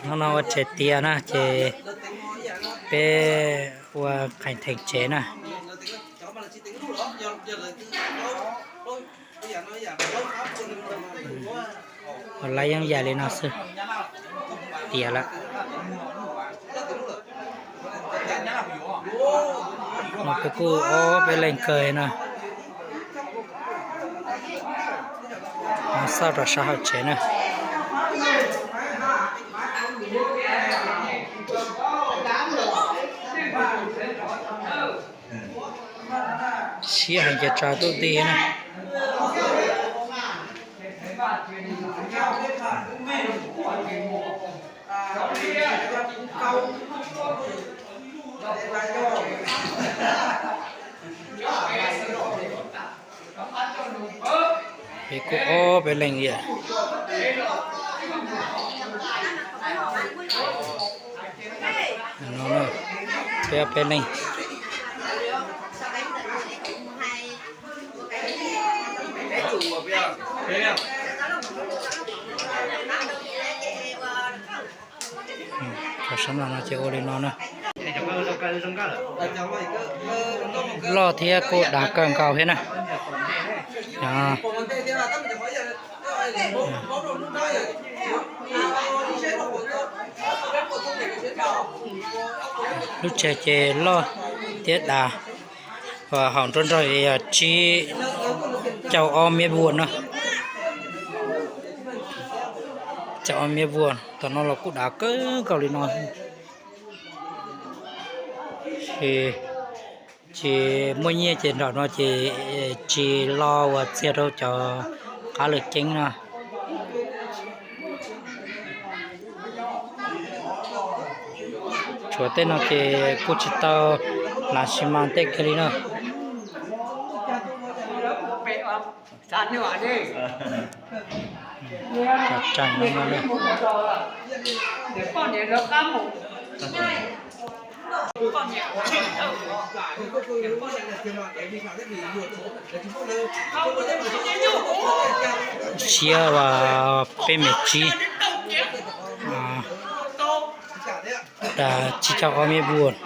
Hnub no ua tsev tiav na ces peb ua qhais theem tsev na. Ua lawv yeeb yam li no xwb, tiav lawm. No peb kuj ob peb leeg kawg no. Mus xauj rau sab hauv tsev na. Siab heev ces tsa tuj ti na. Peb kuj ob peb leeg ib yam. No peb ob peb leeg. Cov sab no no ces ua li no na. Loj thiab kuj dav kawg nkaus thiab na. Lub tsev ces loj thiab dav. Hauv nruab nrog yog tsib caug ob mev vuag na. Caug ob mev vuag, tam no los kuj dav kawg nkaus li no. Ces tsis muaj nyiaj ces nram no ces tsis lo uas txiag rau cov qab lwm ceeb no. Tshuav tej no ces kuj tsis tau lav xi mas tej kiag li na. Cov tseem no na. Siab uas peb mev tsib, tsib caug ob mev vuag.